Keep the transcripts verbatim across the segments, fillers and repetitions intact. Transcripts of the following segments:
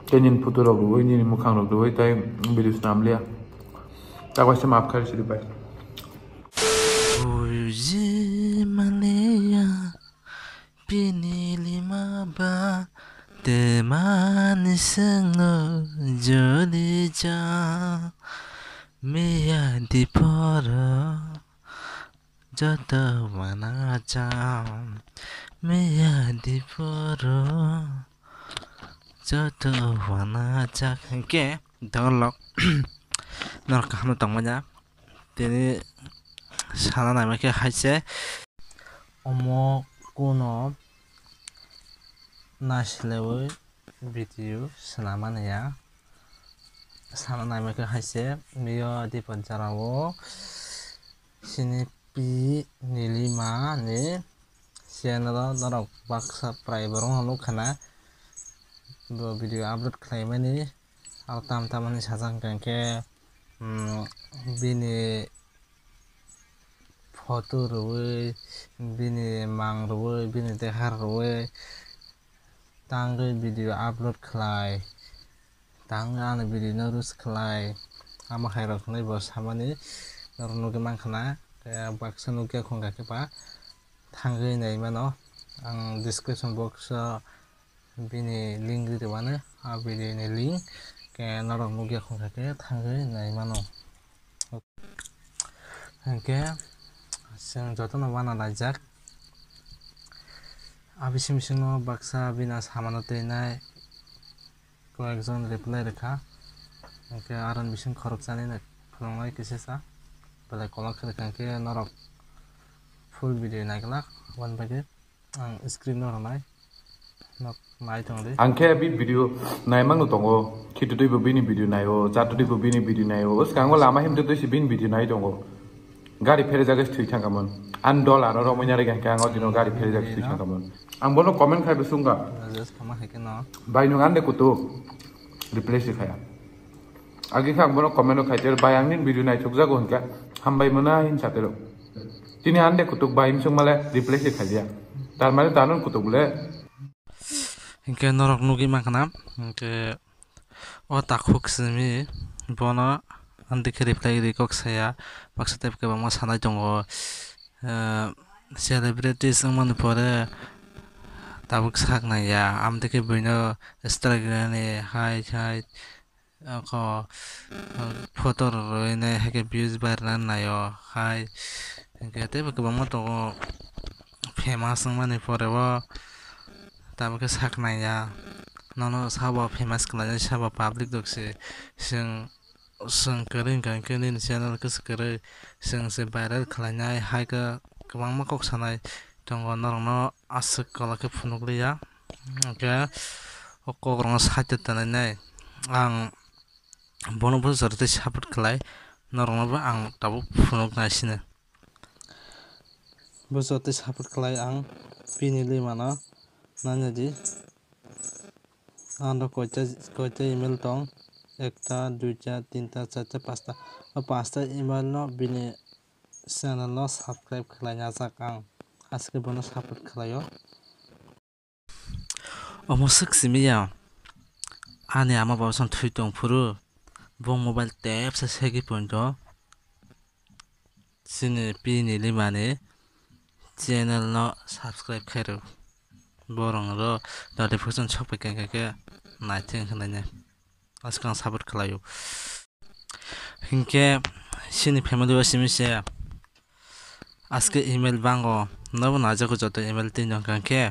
Tei nini photo rok rwui, nini mwkhang rok rwui tei video swnam liya. Takwasa maaf khai sidi bai. Buji maliya, bini lima ba, temani sengno jodi cha, miya diporo. Joto wana cham, miya diporo, joto wana chak. Hingke dolok, norok kaham tongmanya. Tini sana naima khe haise, omo kuno naislewi video swnamani ya. Sana naima khe haise, miyo dipor jora o sini Pi Nilima ni channel o norok baksa prai borok no nukha na. Bo video upload khlaimani, aro tam tamani sajak hwnkha khe, mm, bini photo rwui, bini mang rwui, bini dehar rwui tangwi video upload khlai. Tang ani video no roast khlai, ama hai rok hinwi bo samani norok nugwi mankha na, khe baksa nukya khungkha khe ba thangwi nai mano. Ang description box o bini link ri rwmani, a video ni link, khe norok nukya khungkha khe thangwi nai mano. Hingkhe chwng jotono wana laijak. A bising bisingo baksa bini samano twi nai koyekjon reply rwkha. Hingkhe aroni bising khoroksani nai phunuknai kisa sa. Belai kolok khe rwkha hingkhe norok full video naiglak, aboni bagwi ang screen no rwnai. Nok nai tong di. Ang khe bi video naimang no tongo. Khitutwi bo bini video naio, chatutwi bo bini video naio. Bwskango lama himtutwi se bini video nai tongo. Gari pherejak se thwi thangkamon. An dol aro romwi narwkha hingkhe ang o dino gari pherejak se thwi thangkamon. Ang bono comment khai bo sungkha. Just kama hai khe no. Bai nwng ande kutuk. Replace se khaya. Agi khe ang bono comment rok khai tero, "Bai, ang nini video naithokjago," hinkhe, "Hambai mwnai," hinsa tero. Tini ande kutuk bai himsung male reply se khaiya. Tar mane tanon kutuk le. Hinkhe norok nugwi mankha na, hinkhe o takhuk simi bono andikhe reply ri kok saya, baksa tei kwbangma sanai tongo. Eh, celebrities wngmani pore tabuk sak naiya, amtwi khe buino strike rwnani hai hai. Ako, ah, photo rwinai hai khe views bai rwna naio hai. Hinkhe teibo kwbangma tongo famous wngmani pore o tabuk khe sak naiya. Nono sabo famous khlainai sabo public rok se chwng, chwng kwrwi wngkha hinkhe nini channel khe se kwrwi chwng se viral khlainai hai khe kwbangma kok sanai tongo norokno aswk kolok khe phunukliya. Hinkhe o kokrokno side o twnainai ang bono bo jora tei support khlai, norokno bo ang tabuk phunuk naisino. Bo jora tei support khlai ang bini limano naina di. Ano koita, koita email tong, ekta, duita, tinta, charta, pasta. O pasta email no bini channel no subscribe khlai najak ang. Aske bono support khlaio. Omo swk simi ya, ani ama baba song thwi tong phuru, bo mobile tepsa segwi ponto, chini Pi Nilimani channel no subscribe khairw, borok ro notification sokpai khe, khe, khe naithing hinlainai. Askang support khlaio. Hinkhe chini family o simi se aske email bango nobo naijago joto email twi nw hwnkha khe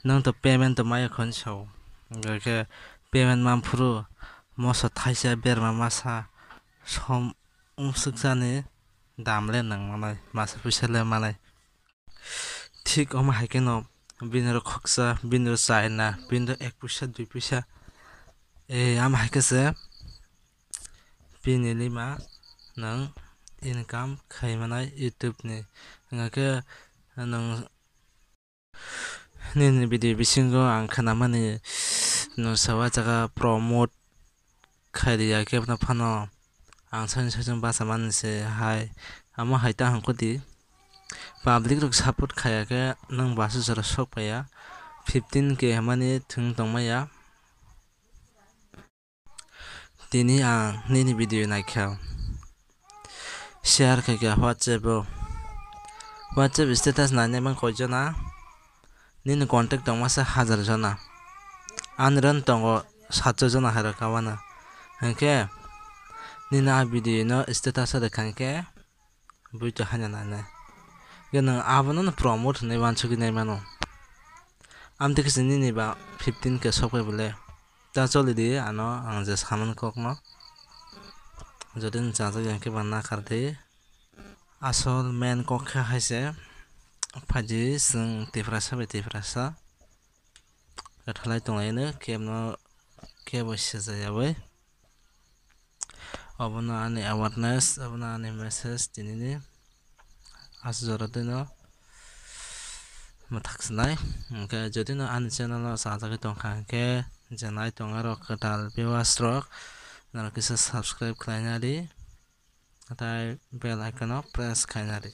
nwng to payment to maya khon sao. Hwnkha khe payment man phuru moso thaisa berma masa som umswk jani dam le nang manai, masa puisa le manai. Thik omo hai kheno bini rok khoksa, bini rok chaina, bini rok ek puisa, dui puisa. E, ama hai khe se bini lima nwng income khai manai YouTube ni. Hwnkha khe nwng nini video bisingo ang khnamani nwng sawa jaga promote khairiya khe phano ang sani sani bachamani se hai. Amo hai ta hwnkhe di, public rok support khaiya khe nwng basa jora sok paiya, fifteen K hwnmani thwng tongmaya. Tini ang nini video naikha. Share khaikha WhatsApp o. WhatsApp status nainai mang koijona. Nini contact tongma se hajar jona. Ani ron tongo satso jona hai rok kawana. Hinkhe nini a video no status o rwkha hinkhe buito haino nainai. Hinkhe nwng abono no promote hinwi uansugwi naimano. Amtwi khe se nini ba fifteen K sokphai bole. Ta choli di ano ang je samani kokno. Jodi nwng chajak ya khe ba nakhar di. Asol main kok khe hai se phaidi chwng Tiprasa bai Tiprasa. Kwthalai tonglaino kebo, kebo sejayawoi. Obono ani awareness, obono ani message tinini. Aswk jora dino mwthak sinai. Hinkhe jodi no ani channel o chajagwi tongkha hinkhe je nai tongnai rok kwtal viewers rok norok kisa subscribe khlaina di. Tei bell icon o press khaina di.